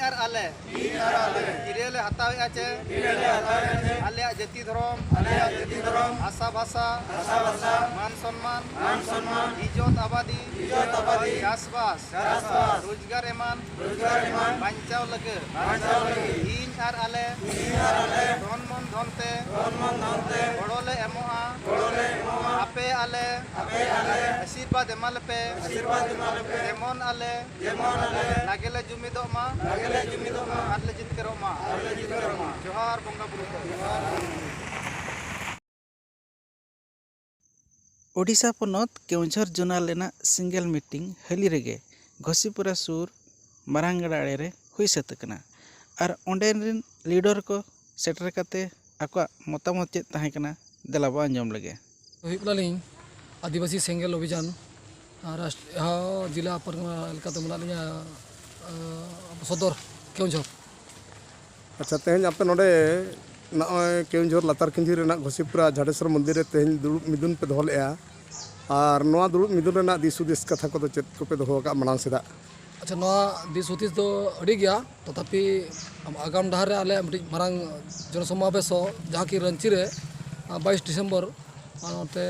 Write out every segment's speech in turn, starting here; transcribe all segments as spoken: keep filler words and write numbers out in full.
ᱟᱨ ᱟᱞᱮ ᱠᱤᱨᱟᱹ ᱞᱮ ᱦᱟᱛᱟᱣᱮᱫᱼᱟ ᱪᱮ ᱟᱞᱮᱭᱟᱜ ᱡᱟᱹᱛᱤ ᱫᱷᱚᱨᱚᱢ, ᱟᱥᱟ ᱵᱷᱟᱥᱟ, ᱢᱟᱱ ᱥᱚᱱᱢᱟᱱ, ᱤᱡᱚᱛ ᱟᱵᱟᱫᱤ, ᱪᱟᱥᱵᱟᱥ, ᱨᱳᱡᱽᱜᱟᱨ ᱮᱢᱟᱱ ᱵᱟᱧᱪᱟᱣ ᱞᱟᱹᱜᱤᱫ ᱤᱧ ᱟᱨ ᱟᱞᱮ ᱛᱚᱱ ᱢᱚᱱ ᱫᱷᱚᱱ ᱛᱮ ᱜᱚᱲᱚ ᱞᱮ ᱮᱢᱚᱜᱼᱟ᱾ ᱟᱯᱮ ᱟᱞᱮ ᱟᱥᱤᱨᱵᱟᱫᱽ ᱮᱢᱟ ᱞᱮᱯᱮ, ᱡᱮᱢᱚᱱ ᱟᱞᱮ ᱞᱟᱜᱮ ᱞᱮ ᱡᱩᱢᱤᱫᱚᱜ ᱢᱟ ᱟᱨ ᱞᱮ ᱡᱤᱛᱠᱟᱹᱨᱚᱜ ᱢᱟ᱾ ᱡᱚᱦᱟᱨ ᱵᱚᱸᱜᱟ ᱵᱩᱨᱩ ᱠᱚ᱾ ᱳᱰᱤᱥᱟ ᱯᱚᱱᱚᱛ ᱠᱮᱣᱚᱱᱡᱷᱚᱨ ᱡᱳᱱᱟᱞ ᱨᱮᱱᱟᱜ ᱥᱤᱝᱜᱮᱞ ᱢᱤᱴᱤᱝ ᱦᱟᱹᱞᱤ ᱨᱮᱜᱮ ᱜᱷᱚᱥᱤᱯᱩᱨᱟ ᱥᱩᱨ ᱢᱟᱨᱟᱝ ᱜᱟᱰᱟ ᱟᱲᱮ ᱨᱮ ᱦᱩᱭ ᱥᱟᱹᱛ ᱟᱠᱟᱱᱟ᱾ ᱟᱨ ᱚᱸᱰᱮᱱ ᱨᱤᱱ ᱞᱤᱰᱟᱨ ᱠᱚ ᱥᱮᱴᱮᱨ ᱠᱟᱛᱮ ᱟᱠᱚᱣᱟᱜ ᱢᱚᱛᱟᱢᱚᱛ ᱪᱮᱫ ᱛᱟᱦᱮᱸ ᱠᱟᱱᱟ, ᱫᱮᱞᱟ ᱵᱚ ᱟᱸᱡᱚᱢ ᱞᱮᱜᱮ᱾ ᱦᱩᱭᱩᱜ ᱠᱟᱱᱟᱞᱤᱧ ᱟᱹᱫᱤᱵᱟᱹᱥᱤ ᱥᱮᱸᱜᱮᱞ ᱚᱵᱷᱤᱡᱟᱱ, ᱟᱨ ᱨᱟᱥᱴ-, ᱦᱚᱸ ᱡᱤᱞᱟ ᱯᱟᱨᱜᱟᱱᱟ ᱞᱮᱠᱟᱛᱮ ᱢᱮᱱᱟᱜ ᱞᱤᱧᱟ, ᱟᱸ, ᱥᱚᱫᱚᱨ ᱠᱮᱣᱚᱱᱡᱷᱚᱨ᱾ ᱟᱪᱪᱷᱟ, ᱛᱮᱦᱮᱧ ᱟᱯᱮ ᱱᱚᱰᱮ ᱱᱚᱜᱼᱚᱭ ᱠᱮᱣᱚᱱᱡᱷᱚᱨ ᱞᱟᱛᱟᱨ ᱠᱤᱧᱡᱷᱤ ᱨᱮᱱᱟᱜ ᱜᱷᱚᱥᱤᱯᱩᱨᱟ ᱡᱷᱟᱰᱮᱥᱣᱚᱨ ᱢᱚᱱᱫᱤᱨ ᱨᱮ ᱛᱮᱦᱮᱧ ᱫᱩᱲᱩᱵ ᱢᱤᱫᱩᱱ ᱯᱮ ᱫᱚᱦᱚ ᱞᱮᱫᱼᱟ, ᱟᱨ ᱱᱚᱣᱟ ᱫᱩᱲᱩᱵ ᱢᱤᱫᱩᱱ ᱨᱮᱱᱟᱜ ᱫᱤᱥ ᱦᱩᱫᱤᱥ ᱠᱟᱛᱷᱟ ᱠᱚᱫᱚ ᱪᱮᱫ ᱠᱚᱯᱮ ᱫᱚᱦᱚ ᱟᱠᱟᱫ ᱢᱟᱲᱟᱝ ᱥᱮᱫᱟᱜ? ᱟᱪᱪᱷᱟ, ᱱᱚᱣᱟ ᱫᱤᱥ ᱦᱩᱫᱤᱥ ᱫᱚ ᱟᱹᱰᱤ ᱜᱮᱭᱟ, ᱛᱚᱛᱷᱟᱯᱤ ᱟᱜᱟᱢ ᱰᱟᱦᱟᱨ ᱨᱮ ᱟᱞᱮ ᱢᱤᱫᱴᱤᱡ ᱢᱟᱨᱟᱝ ᱡᱚᱱᱚᱥᱚᱢᱟᱵᱮᱥ ᱦᱚᱸ, ᱡᱟᱦᱟᱸ ᱠᱤ ᱨᱟᱺᱪᱤ ᱨᱮ, ᱟᱸ, ᱵᱟᱭᱤᱥ ᱰᱤᱥᱮᱢᱵᱚᱨ, ᱟᱨ ᱱᱚᱛᱮ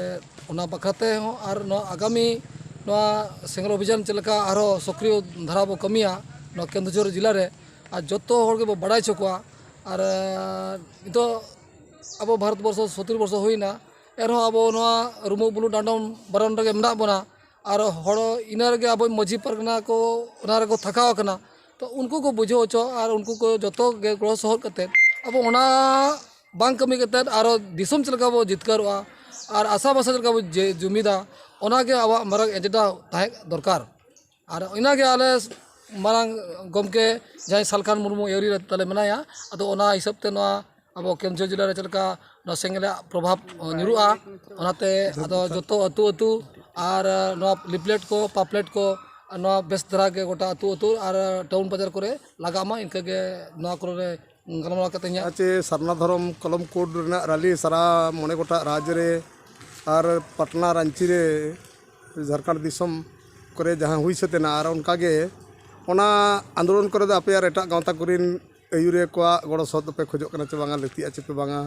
ᱚᱱᱟ ᱵᱟᱠᱷᱨᱟ ᱛᱮ ᱦᱚᱸ, ᱟᱨ ᱱᱚᱣᱟ ᱟᱜᱟᱢᱤ ᱱᱚᱣᱟ ᱥᱮᱸᱜᱮᱞ ᱚᱵᱷᱤᱡᱟᱱ ᱪᱮᱫ ᱞᱮᱠᱟ ᱟᱨᱦᱚᱸ ᱥᱚᱠᱨᱤᱭᱚ ᱫᱷᱟᱨᱟ ᱵᱚ ᱠᱟᱹᱢᱤᱭᱟ ᱱᱚᱣᱟ ᱠᱮᱣᱚᱱᱡᱷᱚᱨ ᱡᱮᱞᱟ ᱨᱮ, ᱟᱨ ᱡᱚᱛᱚ ᱦᱚᱲ ᱜᱮᱵᱚ ᱵᱟᱲᱟᱭ ᱦᱚᱪᱚ ᱠᱚᱣᱟ᱾ ᱟᱨ, ᱟᱸ, ᱱᱤᱛᱚᱜ ᱟᱵᱚ ᱵᱷᱟᱨᱚᱛ ᱵᱚᱨᱥᱚ ᱥᱚᱛᱨᱤᱥ ᱵᱚᱨᱥᱚ ᱦᱩᱭᱱᱟ, ᱮᱱᱨᱮᱦᱚᱸ ᱟᱵᱚ ᱱᱚᱣᱟ ᱨᱩᱢᱩᱜ ᱵᱩᱞᱩᱜ ᱰᱟᱸᱰᱚᱢ ᱵᱟᱨᱚᱱ ᱨᱮᱜᱮ ᱢᱮᱱᱟᱜ ᱵᱚᱱᱟ᱾ ᱟᱨ ᱦᱚᱲ ᱤᱱᱟᱹ ᱨᱮᱜᱮ ᱟᱵᱚ ᱢᱟᱹᱡᱷᱤ ᱯᱟᱨᱜᱟᱱᱟ ᱠᱚ ᱚᱱᱟ ᱨᱮᱠᱚ ᱛᱷᱟᱠᱟᱣ ᱟᱠᱟᱱᱟ᱾ ᱛᱚ ᱩᱱᱠᱩ ᱠᱚ ᱵᱩᱡᱷᱟᱹᱣ ᱦᱚᱪᱚ ᱟᱨ ᱩᱱᱠᱩ ᱠᱚ ᱡᱚᱛᱚ ᱜᱮ ᱜᱚᱲᱚ ᱥᱚᱦᱚᱫ ᱠᱟᱛᱮᱫ ᱟᱵᱚ ᱚᱱᱟ ᱵᱟᱝ ᱠᱟᱹᱢᱤ ᱠᱟᱛᱮᱫ ᱟᱨᱚ ᱫᱤᱥᱚᱢ ᱪᱮᱫ ᱞᱮᱠᱟ ᱵᱚ ᱡᱤᱛᱠᱟᱹᱨᱚᱜᱼᱟ ᱟᱨ ᱟᱥᱟ ᱵᱷᱟᱥᱟ ᱪᱮᱫ ᱞᱮᱠᱟ ᱵᱚ ᱡᱮ-, ᱡᱩᱢᱤᱫᱟ, ᱚᱱᱟᱜᱮ ᱟᱵᱚᱣᱟᱜ ᱢᱟᱨᱟᱝ ᱮᱡᱮᱱᱰᱟ ᱛᱟᱦᱮᱸ ᱫᱚᱨᱠᱟᱨ᱾ ᱟᱨ ᱤᱱᱟᱹᱜᱮ ᱟᱞᱮ ᱢᱟᱨᱟᱝ ᱜᱚᱢᱠᱮ ᱡᱟᱦᱟᱸᱭ ᱥᱟᱞᱠᱷᱟᱱ ᱢᱩᱨᱢᱩ ᱟᱹᱭᱩᱨᱤ ᱨᱮ ᱛᱟᱞᱮ ᱢᱮᱱᱟᱭᱟ, ᱟᱫᱚ ᱚᱱᱟ ᱦᱤᱥᱟᱹᱵ ᱛᱮ ᱱᱚᱣᱟ ᱟᱵᱚ ᱠᱮᱣᱚᱱᱡᱷᱚᱨ ᱡᱮᱞᱟ ᱨᱮ ᱪᱮᱫ ᱞᱮᱠᱟ ᱱᱚᱣᱟ ᱥᱮᱸᱜᱮᱞ ᱨᱮᱭᱟᱜ ᱯᱨᱚᱵᱷᱟᱵᱽ ᱧᱩᱨᱩᱜᱼᱟ, ᱚᱱᱟᱛᱮ ᱟᱫᱚ ᱡᱚᱛᱚ ᱟᱹᱛᱩ ᱟᱹᱛᱩ ᱟᱨ ᱱᱚᱣᱟ ᱞᱤᱯᱞᱮᱴ ᱠᱚ, ᱯᱟᱯᱞᱮᱴ ᱠᱚ ᱱᱚᱣᱟ ᱵᱮᱥ ᱫᱷᱟᱨᱟ ᱜᱮ ᱜᱚᱴᱟ ᱟᱹᱛᱩ ᱟᱹᱛᱩ ᱟᱨ ᱴᱟᱣᱩᱱ ᱵᱟᱡᱟᱨ ᱠᱚᱨᱮ ᱞᱟᱜᱟᱜ ᱢᱟ, ᱤᱱᱠᱟᱹ ᱜᱮ ᱱᱚᱣᱟ ᱠᱚᱨᱮ ᱜᱟᱞᱢᱟᱨᱟᱣ ᱠᱟᱛᱮ ᱤᱧᱟᱹᱜ ᱟᱪᱪᱷᱟ, ᱥᱟᱨᱱᱟ ᱫᱷᱚᱨᱚᱢ ᱠᱚᱞᱚᱢ ᱠᱳᱰ ᱨᱮᱱᱟᱜ ᱨᱟᱞᱤ ᱥᱟᱨᱟ ᱢᱚᱬᱮ ᱜᱚᱴᱟᱝ ᱨᱟᱡᱽ ᱨᱮ ᱟᱨ ᱯᱟᱴᱱᱟ ᱨᱟᱺᱪᱤ ᱨᱮ ᱡᱷᱟᱲᱠᱷᱚᱸᱰ ᱫᱤᱥᱚᱢ ᱠᱚᱨᱮ ᱡᱟᱦᱟᱸ ᱦᱩᱭ ᱥᱟᱹᱛ ᱮᱱᱟ, ᱟᱨ ᱚᱱᱠᱟᱜᱮ ᱚᱱᱟ ᱟᱱᱫᱳᱞᱚᱱ ᱠᱚᱨᱮ ᱫᱚ ᱟᱯᱮ ᱟᱨ ᱮᱴᱟᱜ ᱜᱟᱶᱛᱟ ᱠᱚᱨᱮᱱ ᱟᱹᱭᱩᱨᱤᱭᱟᱹ ᱠᱚᱣᱟᱜ ᱜᱚᱲᱚ ᱥᱚᱦᱚᱫ ᱫᱚᱯᱮ ᱠᱷᱚᱡᱚᱜ ᱠᱟᱱᱟ ᱪᱮ ᱵᱟᱝᱟ, ᱞᱟᱹᱠᱛᱤᱜᱼᱟ ᱪᱮ ᱯᱮ ᱵᱟᱝᱟ?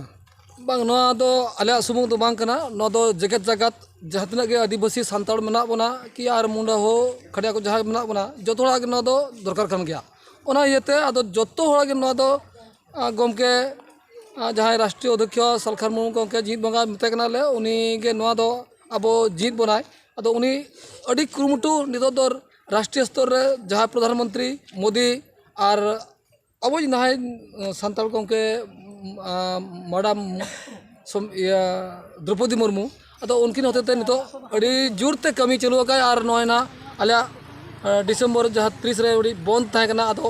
ᱵᱟᱝ, ᱱᱚᱣᱟ ᱫᱚ ᱟᱞᱮᱭᱟᱜ ᱥᱩᱢᱩᱝ ᱫᱚ ᱵᱟᱝ ᱠᱟᱱᱟ, ᱱᱚᱣᱟ ᱫᱚ ᱡᱮᱜᱮᱛ ᱡᱟᱠᱟᱛ ᱡᱟᱦᱟᱸ ᱛᱤᱱᱟᱹᱜ ᱜᱮ ᱟᱹᱫᱤᱵᱟᱹᱥᱤ ᱥᱟᱱᱛᱟᱲ ᱢᱮᱱᱟᱜ ᱵᱚᱱᱟ ᱠᱤ ᱟᱨ ᱢᱩᱱᱰᱟ ᱦᱳ ᱠᱷᱟᱰᱤᱭᱟ ᱠᱚ ᱡᱟᱦᱟᱸᱭ ᱢᱮᱱᱟᱜ ᱵᱚᱱᱟ, ᱡᱚᱛᱚ ᱦᱚᱲᱟᱜ ᱜᱮ ᱱᱚᱣᱟ ᱫᱚ ᱫᱚᱨᱠᱟᱨ ᱠᱟᱱ ᱜᱮᱭᱟ᱾ ᱚᱱᱟ ᱤᱭᱟᱹᱛᱮ ᱟᱫᱚ ᱡᱚᱛᱚ ᱦᱚᱲᱟᱜ ᱜᱮ ᱱᱚᱣᱟ ᱫᱚ, ᱟ, ᱜᱚᱢᱠᱮ, ᱟ, ᱡᱟᱦᱟᱸᱭ ᱨᱟᱥᱴᱨᱤᱭᱚ ᱚᱫᱷᱭᱚᱠᱷᱚ ᱥᱟᱞᱠᱷᱟᱱ ᱢᱩᱨᱢᱩ ᱜᱚᱢᱠᱮ ᱡᱤᱣᱤᱫ ᱵᱚᱸᱜᱟ ᱢᱮᱛᱟᱭ ᱠᱟᱱᱟᱞᱮ, ᱩᱱᱤ ᱜᱮ ᱱᱚᱣᱟ ᱫᱚ ᱟᱵᱚ ᱡᱤᱣᱤᱫ ᱵᱚᱱᱟᱭ᱾ ᱟᱫᱚ ᱩᱱᱤ ᱟᱹᱰᱤ ᱠᱩᱨᱩᱢᱩᱴᱩ ᱱᱤᱛᱚᱜ ᱫᱚ ᱨᱟᱥᱴᱨᱤᱭᱚ ᱥᱛᱚᱨ ᱨᱮ ᱡᱟᱦᱟᱸᱭ ᱯᱨᱚᱫᱷᱟᱱ ᱢᱚᱱᱛᱨᱤ ᱢᱳᱫᱤ ᱟᱨ ᱟᱵᱚᱭᱤᱡ ᱱᱟᱦᱟᱭ ᱥᱟᱱᱛᱟᱲ ᱜᱚᱢᱠᱮ, ᱟ, ᱢᱮᱰᱟᱢ ᱥᱚᱢ-, ᱤᱭᱟᱹ, ᱫᱨᱚᱯᱚᱫᱤ ᱢᱩᱨᱢᱩ, ᱟᱫᱚ ᱩᱱᱠᱤᱱ ᱦᱚᱛᱮᱛᱮ ᱱᱤᱛᱚᱜ ᱟᱹᱰᱤ ᱡᱳᱨᱛᱮ ᱠᱟᱹᱢᱤ ᱪᱟᱹᱞᱩ ᱟᱠᱟᱫ᱾ ᱟᱨ ᱱᱚᱜᱼᱚᱭ ᱱᱟ ᱟᱞᱮᱭᱟᱜ, ᱟ, ᱰᱤᱥᱮᱢᱵᱚᱨ ᱡᱟᱦᱟᱸ ᱛᱤᱨᱤᱥ ᱨᱮ ᱟᱹᱰᱤ ᱵᱚᱱᱫ ᱛᱟᱦᱮᱸ ᱠᱟᱱᱟ, ᱟᱫᱚ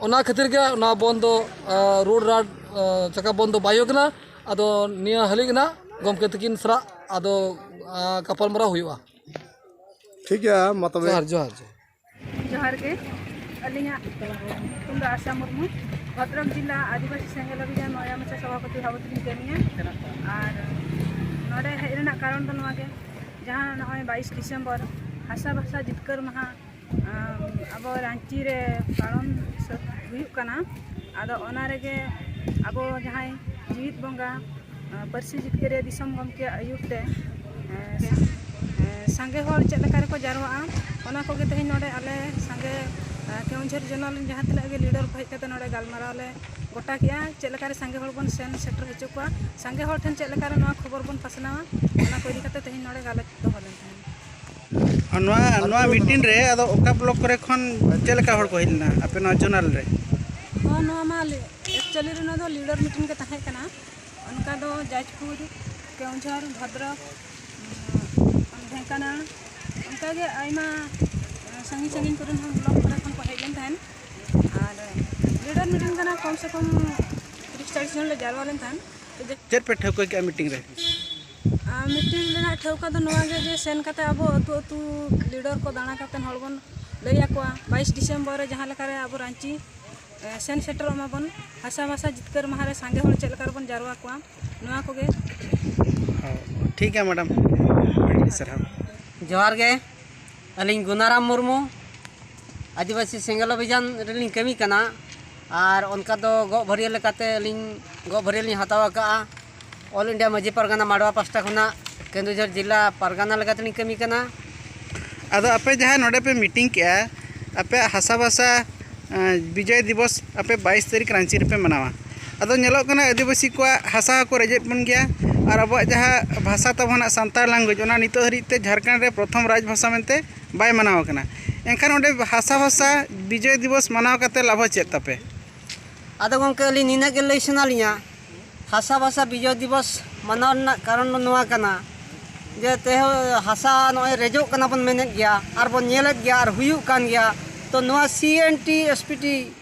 ᱚᱱᱟ ᱠᱷᱟᱹᱛᱤᱨ ᱜᱮ ᱱᱚᱣᱟ ᱵᱚᱱᱫ ᱫᱚ, ᱟ, ᱨᱳᱰ ᱨᱟᱰ, ᱟ, ᱪᱟᱠᱟ ᱵᱚᱱᱫ ᱫᱚ ᱵᱟᱭ ᱦᱩᱭ ᱠᱟᱱᱟ᱾ ᱟᱫᱚ ᱱᱤᱭᱟᱹ ᱦᱟᱹᱞᱤ ᱜᱮ ᱱᱟᱜ ᱜᱚᱢᱠᱮ ᱛᱟᱹᱠᱤᱱ ᱥᱟᱞᱟᱜ ᱟᱫᱚ, ᱟ, ᱜᱟᱯᱟᱞᱢᱟᱨᱟᱣ ᱦᱩᱭᱩᱜᱼᱟ᱾ ᱴᱷᱤᱠ ᱜᱮᱭᱟ, ᱢᱟ ᱛᱚᱵᱮ᱾ ᱡᱚᱦᱟᱨ, ᱡᱚᱦᱟᱨ, ᱡᱚᱦᱟᱨ᱾ ᱡᱚᱦᱟᱨ ᱜᱮ᱾ ᱟᱹᱞᱤᱧᱟᱜ ᱧᱩᱛᱩᱢ ᱫᱚ ᱟᱥᱟ ᱢᱩᱨᱢᱩ᱾ ᱵᱷᱚᱫᱨᱚᱠ ᱡᱤᱞᱟ ᱟᱹᱫᱤᱵᱟᱹᱥᱤ ᱥᱮᱸᱜᱮᱞ ᱚᱵᱷᱤᱡᱟᱱ ᱢᱚᱭᱨᱟᱢᱟᱪᱟ ᱥᱚᱵᱷᱟᱯᱚᱛᱤ ᱵᱷᱟᱵᱚᱛ ᱞᱤᱧ ᱠᱟᱹᱢᱤᱭᱟ᱾ ᱟᱨ ᱱᱚᱰᱮ ᱦᱮᱡ ᱨᱮᱱᱟᱜ ᱠᱟᱨᱚᱱ ᱫᱚ ᱱᱚᱣᱟ ᱜᱮ, ᱡᱟᱦᱟᱸ ᱱᱚᱜᱼᱚᱭ ᱵᱟᱭᱤᱥ ᱰᱤᱥᱮᱢᱵᱚᱨ ᱦᱟᱥᱟ ᱵᱷᱟᱥᱟ ᱡᱤᱛᱠᱟᱹᱨ ᱢᱟᱦᱟ, ᱟᱢ, ᱟᱵᱚ ᱨᱟᱺᱪᱤ ᱨᱮ ᱯᱟᱞᱚᱱ ᱥᱟᱹᱛ ᱦᱩᱭᱩᱜ ᱠᱟᱱᱟ᱾ ᱟᱫᱚ ᱚᱱᱟ ᱨᱮᱜᱮ ᱟᱵᱚ ᱡᱟᱦᱟᱸᱭ ᱡᱤᱣᱤᱫ ᱵᱚᱸᱜᱟ, ᱟᱸ, ᱯᱟᱹᱨᱥᱤ ᱡᱤᱛᱠᱟᱹᱨᱤᱭᱟᱹ ᱫᱤᱥᱚᱢ ᱜᱚᱢᱠᱮᱭᱟᱜ ᱟᱹᱭᱩᱨ ᱛᱮ, ᱮᱸ, ᱥᱟ-, ᱮᱸ, ᱥᱟᱸᱜᱮ ᱦᱚᱲ ᱪᱮᱫ ᱞᱮᱠᱟ ᱨᱮᱠᱚ ᱡᱟᱨᱣᱟᱜᱼᱟ, ᱚᱱᱟ ᱠᱚᱜᱮ ᱛᱮᱦᱮᱧ ᱱᱚᱰᱮ ᱟᱞᱮ ᱥᱟᱸᱜᱮ, ᱮᱸ, ᱠᱮᱣᱚᱱᱡᱷᱚᱨ ᱡᱚᱱᱟᱞ ᱨᱮᱱ ᱡᱟᱦᱟᱸ ᱛᱤᱱᱟᱹᱜ ᱜᱮ ᱞᱤᱰᱟᱨ ᱠᱚ ᱦᱮᱡ ᱠᱟᱛᱮ ᱱᱚᱰᱮ ᱜᱟᱞᱢᱟᱨᱟᱣ ᱞᱮ ᱜᱚᱴᱟ ᱠᱮᱜᱼᱟ, ᱪᱮᱫ ᱞᱮᱠᱟ ᱨᱮ ᱥᱟᱸᱜᱮ ᱦᱚᱲ ᱵᱚᱱ ᱥᱮᱱ ᱥᱮᱴᱮᱨ ᱦᱚᱪᱚ ᱠᱚᱣᱟ, ᱥᱟᱸᱜᱮ ᱦᱚᱲ ᱴᱷᱮᱱ ᱪᱮᱫ ᱞᱮᱠᱟ ᱨᱮ ᱱᱚᱣᱟ ᱠᱷᱚᱵᱚᱨ ᱵᱚᱱ ᱯᱟᱥᱱᱟᱣᱟ, ᱚᱱᱟ ᱠᱚ ᱤᱫᱤ ᱠᱟᱛᱮ ᱛᱮᱦᱮᱧ ᱱᱚᱰᱮ ᱜᱟᱞᱚᱪ ᱫᱚᱦᱚ ᱞᱮᱱ ᱛᱟᱦᱮᱸᱫ᱾ ᱟᱨ ᱱᱚᱣᱟ, ᱱᱚᱣᱟ ᱢᱤᱴᱤᱝ ᱨᱮ ᱟᱫᱚ ᱚᱠᱟ ᱵᱞᱚᱠ ᱠᱚᱨᱮ ᱠᱷᱚᱱ ᱪᱮᱫ ᱞᱮᱠᱟ ᱦᱚᱲ ᱠᱚ ᱦᱮᱡ ᱞᱮᱱᱟ ᱟᱯᱮ ᱱᱚᱣᱟ ᱡᱚᱱᱟᱞ ᱨᱮ? ᱦᱚᱸ, ᱱᱚᱣᱟ ᱢᱟ ᱞᱮ-, actually ᱨᱮ ᱱᱚᱣᱟ ᱫᱚ ᱞᱤᱰᱟᱨ ᱢᱤᱴᱤᱝ ᱜᱮ ᱛᱟᱦᱮᱸ ᱠᱟᱱᱟ᱾ ᱚᱱᱠᱟ ᱫᱚ ᱡᱟᱡᱽᱯᱩᱨ, ᱠᱮᱣᱚᱱᱡᱷᱚᱨ, ᱵᱷᱚᱫᱨᱚᱠ, ᱩᱸ, ᱰᱷᱮᱝᱠᱟᱱᱟᱞ, ᱚᱱᱠᱟᱜᱮ ᱟᱭᱢᱟ, ᱩᱸ, ᱥᱟᱺᱜᱤᱧ ᱥᱟᱺᱜᱤᱧ ᱠᱚᱨᱮᱱ ᱦᱚᱸ ᱵᱞᱚᱠ ᱠᱚᱨᱮ ᱠᱷᱚᱱ ᱠᱚ ᱦᱮᱡ ᱞᱮᱱ ᱛᱟᱦᱮᱸᱫ᱾ ᱟᱨ ᱞᱤᱰᱟᱨ ᱢᱤᱴᱤᱝ ᱠᱟᱱᱟ, ᱠᱚᱢ ᱥᱮ ᱠᱚᱢ ᱛᱤᱨᱤᱥ ᱪᱟᱞᱤᱥ ᱡᱚᱱ ᱞᱮ ᱡᱟᱨᱣᱟ ᱞᱮᱱ ᱛᱟᱦᱮᱸᱫ᱾ ᱛᱚ ᱡᱮ- ᱪᱮᱫ ᱯᱮ ᱴᱷᱟᱹᱣᱠᱟᱹ ᱠᱮᱜᱼᱟ ᱢᱤᱴᱤᱝ ᱨᱮ? ᱟᱨ ᱢᱤᱴᱤᱝ ᱨᱮᱱᱟᱜ ᱴᱷᱟᱹᱣᱠᱟᱹ ᱫᱚ ᱱᱚᱣᱟ ᱜᱮ ᱡᱮ ᱥᱮᱱ ᱠᱟᱛᱮ ᱟᱵᱚ ᱟᱹᱛᱩ ᱟᱹᱛᱩ ᱞᱤᱰᱟᱨ ᱠᱚ ᱫᱟᱬᱟ ᱠᱟᱛᱮ ᱦᱚᱲ ᱵᱚᱱ ᱞᱟᱹᱭ ᱟᱠᱚᱣᱟ ᱵᱟᱭᱤᱥ ᱰᱤᱥᱮᱢᱵᱚᱨ ᱨᱮ ᱡᱟᱦᱟᱸ ᱞᱮᱠᱟᱨᱮ ᱟᱵᱚ ᱨᱟᱺᱪᱤ, ᱮ, ᱥᱮᱱ ᱥᱮᱴᱮᱨᱚᱜ ᱢᱟᱵᱚᱱ᱾ ᱦᱟᱥᱟ ᱵᱷᱟᱥᱟ ᱡᱤᱛᱠᱟᱹᱨ ᱢᱟᱦᱟ ᱨᱮ ᱥᱟᱸᱜᱮ ᱦᱚᱲ ᱪᱮᱫ ᱞᱮᱠᱟ ᱨᱮᱵᱚᱱ ᱡᱟᱨᱣᱟ ᱠᱚᱣᱟ, ᱱᱚᱣᱟ ᱠᱚᱜᱮ᱾ ᱦᱚᱸ, ᱴᱷᱤᱠ ᱜᱮᱭᱟ ᱢᱮᱰᱟᱢ, ᱟᱹᱰᱤ ᱥᱟᱨᱦᱟᱣ᱾ ᱡᱚᱦᱟᱨ ᱜᱮ, ᱟᱹᱞᱤᱧ ᱜᱩᱱᱟᱨᱟᱢ ᱢᱩᱨᱢᱩ, ᱟᱹᱫᱤᱵᱟᱹᱥᱤ ᱥᱮᱸᱜᱮᱞ ᱚᱵᱷᱤᱡᱟᱱ ᱨᱮᱞᱤᱧ ᱠᱟᱹᱢᱤ ᱠᱟᱱᱟ᱾ ᱟᱨ ᱚᱱᱠᱟ ᱫᱚ ᱜᱚᱜ ᱵᱷᱟᱹᱨᱭᱟᱹ ᱞᱮᱠᱟᱛᱮ ᱟᱹᱞᱤᱧ ᱜᱚᱜ ᱵᱷᱟᱹᱨᱭᱟᱹ ᱞᱤᱧ ᱦᱟᱛᱟᱣ ᱟᱠᱟᱫᱼᱟ᱾ ᱚᱞ ᱤᱱᱰᱤᱭᱟ ᱢᱟᱹᱡᱷᱤ ᱯᱟᱨᱜᱟᱱᱟ ᱢᱟᱰᱣᱟ ᱯᱟᱥᱴᱟ ᱠᱷᱚᱱᱟᱜ ᱠᱮᱸᱫᱩᱡᱷᱚᱨ ᱡᱮᱞᱟ ᱯᱟᱨᱜᱟᱱᱟ ᱞᱮᱠᱟᱛᱮᱞᱤᱧ ᱠᱟᱹᱢᱤ ᱠᱟᱱᱟ᱾ ᱟᱫᱚ ᱟᱯᱮ ᱡᱟᱦᱟᱸ ᱱᱚᱰᱮ ᱯᱮ ᱢᱤᱴᱤᱝ ᱠᱮᱜᱼᱟ, ᱟᱯᱮᱭᱟᱜ ᱦᱟᱥᱟ ᱵᱷᱟᱥᱟ ᱵᱤᱡᱚᱭ ᱫᱤᱵᱚᱥ ᱟᱯᱮ ᱵᱟᱭᱤᱥ ᱛᱟᱹᱨᱤᱠᱷ ᱨᱟᱺᱪᱤ ᱨᱮᱯᱮ ᱢᱟᱱᱟᱣᱟ᱾ ᱟᱫᱚ ᱧᱮᱞᱚᱜ ᱠᱟᱱᱟ ᱟᱹᱫᱤᱵᱟᱹᱥᱤ ᱠᱚᱣᱟᱜ ᱦᱟᱥᱟ ᱦᱚᱸᱠᱚ ᱨᱮᱡᱮᱫ ᱵᱚᱱ ᱜᱮᱭᱟ, ᱟᱨ ᱟᱵᱚᱣᱟᱜ ᱡᱟᱦᱟᱸ ᱵᱷᱟᱥᱟ ᱛᱟᱵᱚᱱᱟᱜ ᱥᱟᱱᱛᱟᱲ language, ᱚᱱᱟ ᱱᱤᱛᱚᱜ ᱦᱟᱹᱨᱤᱡ ᱛᱮ ᱡᱷᱟᱲᱠᱷᱚᱸᱰ ᱨᱮ ᱯᱨᱚᱛᱷᱚᱢ ᱨᱟᱡᱽ ᱵᱷᱟᱥᱟ ᱢᱮᱱᱛᱮ ᱵᱟᱭ ᱢᱟᱱᱟᱣ ᱟᱠᱟᱱᱟ᱾ ᱮᱱᱠᱷᱟᱱ ᱚᱸᱰᱮ ᱦᱟᱥᱟ ᱵᱷᱟᱥᱟ ᱵᱤᱡᱚᱭ ᱫᱤᱵᱚᱥ ᱢᱟᱱᱟᱣ ᱠᱟᱛᱮ ᱞᱟᱵᱷ ᱪᱮᱫ ᱛᱟᱯᱮ? ᱟᱫᱚ ᱜᱚᱢᱠᱮ, ᱟᱹᱞᱤᱧ ᱱᱤᱱᱟᱹᱜ ᱜᱮ ᱞᱟᱹᱭ ᱥᱟᱱᱟᱞᱤᱧᱟ, ᱦᱟᱥᱟ ᱵᱷᱟᱥᱟ ᱵᱤᱡᱚᱭ ᱫᱤᱵᱚᱥ ᱢᱟᱱᱟᱣ ᱨᱮᱱᱟᱜ ᱠᱟᱨᱚᱱ ᱫᱚ ᱱᱚᱣᱟ ᱠᱟᱱᱟ ᱡᱮ ᱛᱮᱦᱮᱧ ᱦᱟᱥᱟ ᱱᱚᱜᱼᱚᱭ ᱨᱮᱡᱚᱜ ᱠᱟᱱᱟ ᱵᱚᱱ ᱢᱮᱱᱮᱫ ᱜᱮᱭᱟ, ᱟᱨ ᱵᱚᱱ ᱧᱮᱞᱮᱫ ᱜᱮᱭᱟ, ᱟᱨ ᱦᱩᱭᱩᱜ ᱠᱟᱱ ᱜᱮᱭᱟ᱾ ᱛᱚ ᱱᱚᱣᱟ ᱥᱤ N T S P T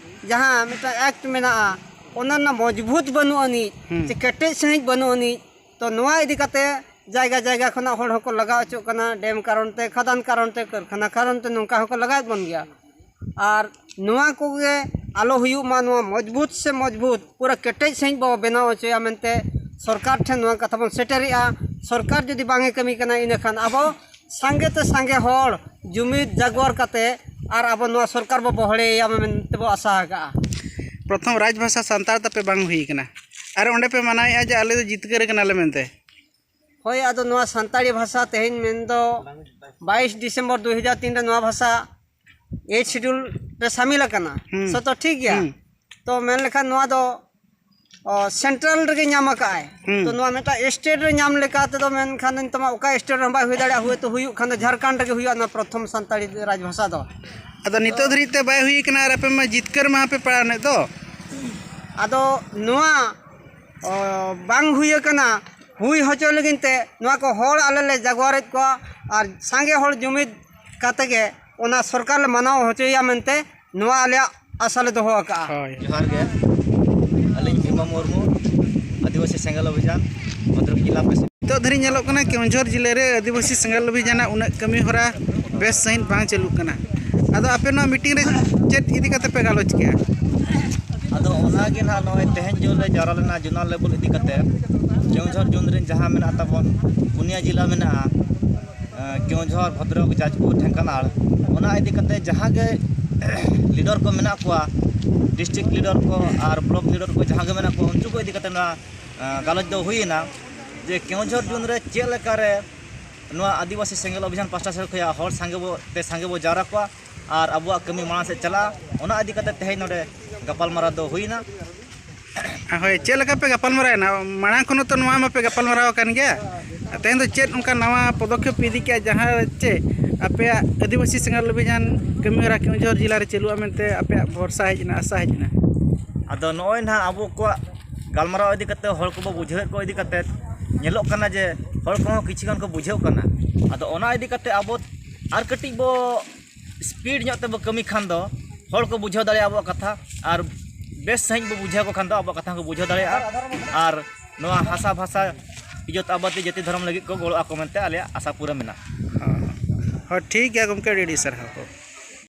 ᱡᱟᱦᱟᱸ ᱢᱤᱫᱴᱟᱝ ᱮᱠᱴ ᱢᱮᱱᱟᱜᱼᱟ, ᱚᱱᱟ ᱨᱮᱱᱟᱜ ᱢᱚᱡᱽᱵᱩᱛ ᱵᱟᱹᱱᱩᱜ ᱟᱹᱱᱤᱡ, ᱦᱩᱸ᱾ ᱥᱮ ᱠᱮᱴᱮᱡ ᱥᱟᱺᱦᱤᱡ ᱵᱟᱹᱱᱩᱜ ᱟᱹᱱᱤᱡ᱾ ᱛᱚ ᱱᱚᱣᱟ ᱤᱫᱤ ᱠᱟᱛᱮ ᱡᱟᱭᱜᱟ ᱡᱟᱭᱜᱟ ᱠᱷᱚᱱᱟᱜ ᱦᱚᱲ ᱦᱚᱸᱠᱚ ᱞᱟᱜᱟᱣ ᱦᱚᱪᱚᱜ ᱠᱟᱱᱟ, ᱰᱮᱢ ᱠᱟᱨᱚᱱ ᱛᱮ, ᱠᱷᱟᱫᱟᱱ ᱠᱟᱨᱚᱱ ᱛᱮ, ᱠᱟᱹᱨᱠᱷᱟᱱᱟ ᱠᱟᱨᱚᱱ ᱛᱮ, ᱱᱚᱝᱠᱟ ᱦᱚᱸᱠᱚ ᱞᱟᱜᱟᱣᱮᱫ ᱵᱚᱱ ᱜᱮᱭᱟ᱾ ᱟᱨ ᱱᱚᱣᱟ ᱠᱚᱜᱮ ᱟᱞᱚ ᱦᱩᱭᱩᱜ ᱢᱟ, ᱱᱚᱣᱟ ᱢᱚᱡᱽᱵᱩᱛ ᱥᱮ ᱢᱚᱡᱽᱵᱩᱛ ᱯᱩᱨᱟᱹ ᱠᱮᱴᱮᱡ ᱥᱟᱺᱦᱤᱡ ᱵᱚ ᱵᱮᱱᱟᱣ ᱦᱚᱪᱚᱭᱟ ᱢᱮᱱᱛᱮ ᱥᱚᱨᱠᱟᱨ ᱴᱷᱮᱱ ᱱᱚᱣᱟ ᱠᱟᱛᱷᱟ ᱵᱚᱱ ᱥᱮᱴᱮᱨᱮᱜᱼᱟ᱾ ᱥᱚᱨᱠᱟᱨ ᱡᱩᱫᱤ ᱵᱟᱝ ᱮ ᱠᱟᱹᱢᱤ ᱠᱟᱱᱟ, ᱤᱱᱟᱹᱠᱷᱟᱱ ᱟᱵᱚ ᱥᱟᱸᱜᱮ ᱛᱮ ᱥᱟᱸᱜᱮ ᱦᱚᱲ ᱡᱩᱢᱤᱫ ᱡᱟᱜᱣᱟᱨ ᱠᱟᱛᱮ ᱟᱨ ᱟᱵᱚ ᱱᱚᱣᱟ ᱥᱚᱨᱠᱟᱨ ᱵᱚ ᱵᱚᱦᱲᱮᱭᱟ ᱢᱮᱱᱛᱮ ᱵᱚ ᱟᱥᱟ ᱟᱠᱟᱜᱼᱟ᱾ ᱯᱨᱚᱛᱷᱚᱢ ᱨᱟᱡᱽ ᱵᱷᱟᱥᱟ ᱥᱟᱱᱛᱟᱲ ᱛᱟᱯᱮ ᱵᱟᱝ ᱦᱩᱭ ᱠᱟᱱᱟ, ᱟᱨ ᱚᱸᱰᱮ ᱯᱮ ᱢᱟᱱᱟᱣᱮᱫᱼᱟ ᱡᱮ ᱟᱞᱮ ᱫᱚ ᱡᱤᱛᱠᱟᱹᱨ ᱠᱟᱱᱟᱞᱮ ᱢᱮᱱᱛᱮ᱾ ᱦᱳᱭ, ᱟᱫᱚ ᱱᱚᱣᱟ ᱥᱟᱱᱛᱟᱲᱤ ᱵᱷᱟᱥᱟ ᱛᱮᱦᱮᱧ ᱢᱮᱱᱫᱚ ᱵᱟᱭᱤᱥ ᱰᱤᱥᱮᱢᱵᱚᱨ ᱫᱩ ᱦᱟᱡᱟᱨ ᱛᱤᱱ ᱨᱮ ᱱᱚᱣᱟ ᱵᱷᱟᱥᱟ ᱮᱭᱤᱴ ᱥᱤᱰᱩᱞ ᱨᱮ ᱥᱟᱢᱤᱞ ᱟᱠᱟᱱᱟ᱾ ᱦᱩᱸ᱾ ᱥᱚᱛᱚ ᱴᱷᱤᱠ ᱜᱮᱭᱟ᱾ ᱦᱩᱸ᱾ ᱛᱚ ᱢᱮᱱ ᱞᱮᱠᱷᱟᱱ ᱱᱚᱣᱟ ᱫᱚ ᱚ, ᱥᱮᱱᱴᱨᱟᱞ ᱨᱮᱜᱮ ᱧᱟᱢ ᱟᱠᱟᱫᱼᱟᱭ᱾ ᱦᱩᱸ᱾ ᱛᱚ ᱱᱚᱣᱟ ᱢᱤᱫᱴᱟᱝ ᱥᱴᱮᱴ ᱨᱮ ᱧᱟᱢ ᱞᱮᱠᱟ ᱛᱮᱫᱚ ᱢᱮᱱᱠᱷᱟᱱ ᱱᱤᱛᱚᱜ ᱢᱟ ᱚᱠᱟ ᱥᱴᱮᱴ ᱨᱮᱦᱚᱸ ᱵᱟᱭ ᱦᱩᱭ ᱫᱟᱲᱮᱭᱟᱜᱼᱟ, ᱦᱳᱭᱛᱳ ᱦᱩᱭᱩᱜ ᱠᱷᱟᱱ ᱫᱚ ᱡᱷᱟᱲᱠᱷᱚᱸᱰ ᱨᱮᱜᱮ ᱦᱩᱭᱩᱜᱼᱟ ᱱᱚᱣᱟ ᱯᱨᱚᱛᱷᱚᱢ ᱥᱟᱱᱛᱟᱲᱤ ᱨᱟᱡᱽ ᱵᱷᱟᱥᱟ ᱫᱚ᱾ ᱟᱫᱚ ᱱᱤᱛᱚᱜ ᱫᱷᱟᱹᱨᱤᱡ ᱛᱮ ᱵᱟᱭ ᱦᱩᱭ ᱠᱟᱱᱟ, ᱟᱨ ᱟᱯᱮ ᱢᱟ ᱡᱤᱛᱠᱟᱹᱨ ᱢᱟᱦᱟ ᱯᱮ ᱯᱟᱲᱟᱣ ᱮᱱ ᱫᱚ᱾ ᱟᱫᱚ ᱱᱚᱣᱟ ᱚ, ᱵᱟᱝ ᱦᱩᱭ ᱟᱠᱟᱱᱟ, ᱦᱩᱭ ᱦᱚᱪᱚ ᱞᱟᱹᱜᱤᱫ ᱛᱮ ᱱᱚᱣᱟ ᱠᱚ ᱦᱚᱲ ᱟᱞᱮ ᱞᱮ ᱡᱟᱜᱣᱟᱨᱮᱫ ᱠᱚᱣᱟ ᱟᱨ ᱥᱟᱸᱜᱮ ᱦᱚᱲ ᱡᱩᱢᱤᱫ ᱠᱟᱛᱮ ᱜᱮ ᱚᱱᱟ ᱥᱚᱨᱠᱟᱨ ᱞᱮ ᱢᱟᱱᱟᱣ ᱦᱚᱪᱚᱭᱮᱭᱟ ᱢᱮᱱᱛᱮ ᱱᱚᱣᱟ ᱟᱞᱮᱭᱟᱜ ᱟᱥᱟ ᱞᱮ ᱫᱚᱦᱚ ᱟᱠᱟᱫᱼᱟ᱾ ᱦᱳᱭ᱾ ᱡᱚᱦᱟᱨ ᱜᱮ᱾ ᱟᱹᱞᱤᱧ ᱵᱷᱤᱢᱟ ᱢᱩᱨᱢᱩ, ᱟᱹᱫᱤᱵᱟᱹᱥᱤ ᱥᱮᱸᱜᱮᱞ ᱚᱵᱷᱤᱡᱟᱱ, ᱵᱷᱚᱫᱨᱚᱠ ᱡᱮᱞᱟ ᱯᱨᱮᱥᱤᱰᱮᱱᱴ᱾ ᱱᱤᱛᱚᱜ ᱫᱷᱟᱹᱨᱤᱡ ᱧᱮᱞᱚᱜ ᱠᱟᱱᱟ ᱠᱮᱣᱚᱱᱡᱷᱚᱨ ᱡᱮᱞᱟ ᱨᱮ ᱟᱹᱫᱤᱵᱟᱹᱥᱤ ᱥᱮᱸᱜᱮᱞ ᱚᱵᱷᱤᱡᱟᱱᱟᱜ ᱩᱱᱟᱹᱜ ᱠᱟᱹᱢᱤ ᱦᱚᱨᱟ ᱵᱮᱥ ᱥᱟᱺᱦᱤᱡ ᱵᱟᱝ ᱪᱟᱹᱞᱩᱜ ᱠᱟᱱᱟ᱾ ᱟᱫᱚ ᱟᱯᱮ ᱱᱚᱣᱟ ᱢᱤᱴᱤᱝ ᱨᱮ ᱪᱮᱫ ᱤᱫᱤ ᱠᱟᱛᱮ ᱯᱮ ᱜᱟᱞᱚᱪ ᱠᱮᱜᱼᱟ? ᱟᱫᱚ ᱚᱱᱟᱜᱮ ᱱᱟᱦᱟᱜ ᱱᱚᱜᱼᱚᱭ ᱛᱮᱦᱮᱧ ᱡᱳᱱ ᱞᱮ ᱡᱟᱣᱨᱟ ᱞᱮᱱᱟ, ᱡᱳᱱᱟᱞ ᱞᱮᱵᱮᱞ ᱤᱫᱤ ᱠᱟᱛᱮ ᱠᱮᱣᱚᱱᱡᱷᱚᱨ ᱡᱳᱱ ᱨᱮᱱ ᱡᱟᱦᱟᱸ ᱢᱮᱱᱟᱜ ᱛᱟᱵᱚᱱ ᱯᱩᱱᱭᱟ ᱡᱮᱞᱟ ᱢᱮᱱᱟᱜᱼᱟ, ᱮᱸ, ᱠᱮᱣᱚᱱᱡᱷᱚᱨ, ᱵᱷᱚᱫᱨᱚᱠ, ᱡᱟᱡᱽᱯᱩᱨ, ᱰᱷᱮᱝᱠᱟᱱᱟᱞ, ᱚᱱᱟ ᱤᱫᱤ ᱠᱟᱛᱮ ᱡᱟᱦᱟᱸ ᱜᱮ ᱞᱤᱰᱟᱨ ᱠᱚ ᱢᱮᱱᱟᱜ ᱠᱚᱣᱟ, ᱰᱤᱥᱴᱨᱤᱠᱴ ᱞᱤᱰᱟᱨ ᱠᱚ ᱟᱨ ᱵᱞᱚᱠ ᱞᱤᱰᱟᱨ ᱠᱚ ᱡᱟᱦᱟᱸ ᱜᱮ ᱢᱮᱱᱟᱜ ᱠᱚᱣᱟ, ᱩᱱᱠᱩ ᱠᱚ ᱤᱫᱤ ᱠᱟᱛᱮ ᱱᱚᱣᱟ ᱜᱟᱞᱚᱪ ᱫᱚ ᱦᱩᱭᱮᱱᱟ ᱡᱮ ᱠᱮᱣᱚᱱᱡᱷᱚᱨ ᱡᱳᱱ ᱨᱮ ᱪᱮᱫ ᱞᱮᱠᱟᱨᱮ ᱱᱚᱣᱟ ᱟᱹᱫᱤᱵᱟᱹᱥᱤ ᱥᱮᱸᱜᱮᱞ ᱚᱵᱷᱤᱡᱟᱱ ᱯᱟᱥᱴᱟ ᱥᱮᱫ ᱠᱷᱚᱱᱟᱜ ᱦᱚᱲ ᱥᱟᱸᱜᱮ ᱵᱚ ᱛᱮ ᱥᱟᱸᱜᱮ ᱵᱚ ᱡᱟᱣᱨᱟ ᱠᱚᱣᱟ ᱟᱨ ᱟᱵᱚᱣᱟᱜ ᱠᱟᱹᱢᱤ ᱢᱟᱲᱟᱝ ᱥᱮᱫ ᱪᱟᱞᱟᱜᱼᱟ, ᱚᱱᱟ ᱤᱫᱤ ᱠᱟᱛᱮ ᱛᱮᱦᱮᱧ ᱱᱚᱰᱮ ᱜᱟᱯᱟᱞᱢᱟᱨᱟᱣ ᱫᱚ ᱦᱩᱭᱮᱱᱟ᱾ ᱦᱳᱭ, ᱪᱮᱫ ᱞᱮᱠᱟ ᱯᱮ ᱜᱟᱯᱟᱞᱢᱟᱨᱟᱣᱮᱱᱟ? ᱢᱟᱲᱟᱝ ᱠᱷᱚᱱ ᱦᱚᱸᱛᱚ ᱱᱚᱣᱟ ᱢᱟᱯᱮ ᱜᱟᱯᱟᱞᱢᱟᱨᱟᱣ ᱟᱠᱟᱱ ᱜᱮᱭᱟ᱾ ᱛᱮᱦᱮᱧ ᱫᱚ ᱪᱮᱫ ᱚᱱᱠᱟ ᱱᱟᱣᱟ ᱯᱚᱫᱚᱠᱷᱮᱯ ᱯᱮ ᱤᱫᱤ ᱠᱮᱜᱼᱟ, ᱡᱟᱦᱟᱸ ᱪᱮ ᱟᱯᱮᱭᱟᱜ ᱟᱹᱫᱤᱵᱟᱹᱥᱤ ᱥᱮᱸᱜᱮᱞ ᱚᱵᱷᱤᱡᱟᱱ ᱠᱟᱹᱢᱤᱦᱚᱨᱟ ᱠᱮᱣᱚᱱᱡᱷᱚᱨ ᱡᱮᱞᱟ ᱨᱮ ᱪᱟᱹᱞᱩᱜᱼᱟ ᱢᱮᱱᱛᱮ ᱟᱯᱮᱭᱟᱜ ᱵᱷᱚᱨᱥᱟ ᱦᱮᱡ ᱮᱱᱟ, ᱟᱥᱟ ᱦᱮᱡ ᱮᱱᱟ? ᱟᱫᱚ ᱱᱚᱜᱼᱚᱭ ᱱᱟᱦᱟᱜ ᱟᱵᱚ ᱠᱚᱣᱟᱜ ᱜᱟᱞᱢᱟᱨᱟᱣ ᱤᱫᱤ ᱠᱟᱛᱮ, ᱦᱚᱲ ᱠᱚᱵᱚ ᱵᱩᱡᱷᱟᱹᱣᱮᱫ ᱠᱚ ᱤᱫᱤ ᱠᱟᱛᱮ ᱧᱮᱞᱚᱜ ᱠᱟᱱᱟ ᱡᱮ ᱦᱚᱲ ᱠᱚᱦᱚᱸ ᱠᱤᱪᱷᱩ ᱜᱟᱱ ᱠᱚ ᱵᱩᱡᱷᱟᱹᱣ ᱠᱟᱱᱟ᱾ ᱟᱫᱚ ᱚᱱᱟ ᱤᱫᱤ ᱠᱟᱛᱮ ᱟᱵᱚ ᱟᱨ ᱠᱟᱹᱴᱤᱡ ᱵᱚ ᱥᱯᱤᱰ ᱧᱚᱜ ᱛᱮᱵᱚ ᱠᱟᱹᱢᱤ ᱠᱷᱟᱱ ᱫᱚ ᱦᱚᱲ ᱠᱚ ᱵᱩᱡᱷᱟᱹᱣ ᱫᱟᱲᱮᱭᱟᱜᱼᱟ ᱟᱵᱚᱣᱟᱜ ᱠᱟᱛᱷᱟ, ᱟᱨ ᱵᱮᱥ ᱥᱟᱺᱦᱤᱡ ᱵᱚ ᱵᱩᱡᱷᱟᱹᱣ ᱠᱚ ᱠᱷᱟᱱ ᱫᱚ ᱟᱵᱚᱣᱟᱜ ᱠᱟᱛᱷᱟ ᱦᱚᱸᱠᱚ ᱵᱩᱡᱷᱟᱹᱣ ᱫᱟᱲᱮᱭᱟᱜᱼᱟ᱾ ᱟᱨ ᱱᱚᱣᱟ ᱦᱟᱥᱟ ᱵᱷᱟᱥᱟ, ᱤᱡᱽᱡᱚᱛ ᱟᱵᱟᱫᱤ, ᱡᱟᱹᱛᱤ ᱫᱷᱚᱨᱚᱢ ᱞᱟᱹᱜᱤᱫ ᱠᱚ ᱜᱚᱲᱚ ᱟᱠᱚ ᱢᱮᱱᱛᱮ ᱟᱞᱮᱭᱟᱜ ᱟᱥᱟ ᱯᱩᱨᱟᱹ ᱢᱮᱱᱟᱜᱼᱟ᱾ ᱦᱚᱸ, ᱴᱷᱤᱠ ᱜᱮᱭᱟ ᱜᱚᱢᱠᱮ, ᱟᱹᱰᱤ ᱟᱹᱰᱤ ᱥᱟᱨᱦᱟᱣ᱾